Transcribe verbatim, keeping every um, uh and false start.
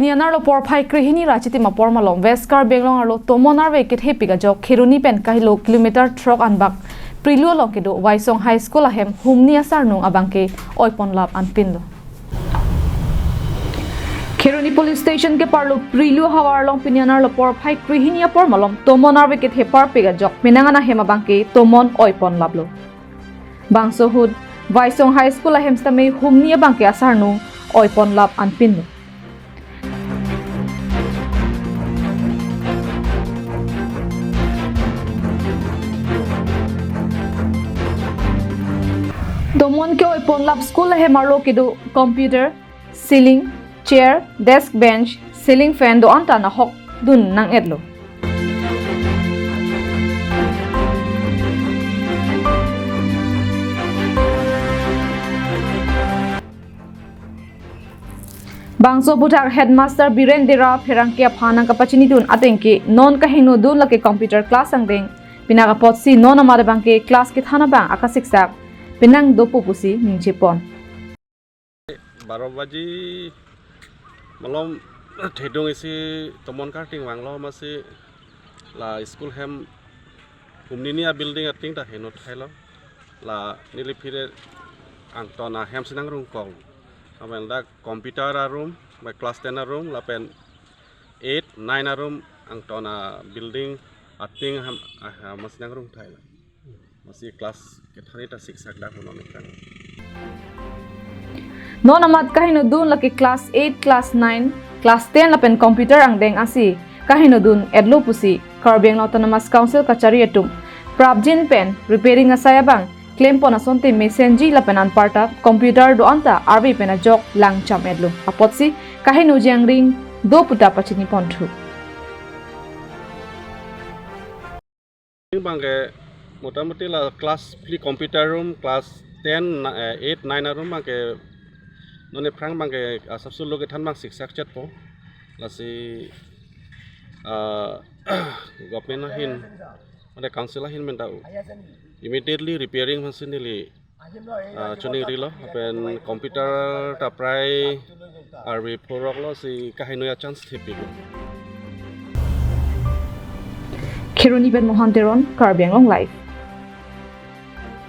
Niyanar lo porphai krehini ra chitim apor malom West Karbi Anglong arlo tomon arve kethepik ajok Kheroni pen kahilo kilometer throk anbak Prilu along kedo Vaisong High School ahem humni asarnung abangke oiponlap anpinlo. Kheroni Police Station keparlo Prilu havar along pini niyanar lo porphai krehini apor malom tomon arve kethe parpik ajok penang an ahem abangke tomon oiponlaplo. Bangso ahut Vaisong High School ahem sitame humni abangke asarnung oiponlap anpinlo. Tomon ke-oiponlap school ahem arlo kedo computer, ceiling, chair, desk bench, ceiling fan do-an ta nahok dun nang-etlo. Bangso aputhak Headmaster Biren Dera pherangke aphan nangkapachinidun atengke non kahingnodun lake computer class angdeng pinak apotsi non amat abangke class kethan abang akasiksak penang dopo pusi ningje pon. Baro baji malom thedung isi tomon karting vanglo, masi la school hem humni ni a building ating ta heno thailo. La neli phire angton ahem si nangrungkong. Amen dak computer a room, ba class ten a room, lapen eight, nine a room angton a building ating ham, ah, masi nangrung thailo. Masi class kethan ta siksak dak hono ningkan. Non amat kahingnodun lake class eight, class nine, class ten lapen computer angdeng asi kahingnodun etlo pusi Karbi Anglong Autonomous Council kachari atum prapjin pen repairing asai abang klempon asonte mesenji lapen anparta computer do-an ta arve pen ajok langcham etlo. Apotsi kahingno jangring do puta pachini ponthu. Bangke motamoti la class phli computer room, class ten, na-, eh, eight, nine a room bangke non aphrang bangke asapso lo kethan bang siksak chetpo. Lasi, ah, government ahin, mane council ahin menta immediately repairing aphansi neli ah, chuning rilo, lapen computer ta prai arve phurok lo, si kahingno a chance thepik. Kheroni pen Mohan Teron, Karbi Anglong Live.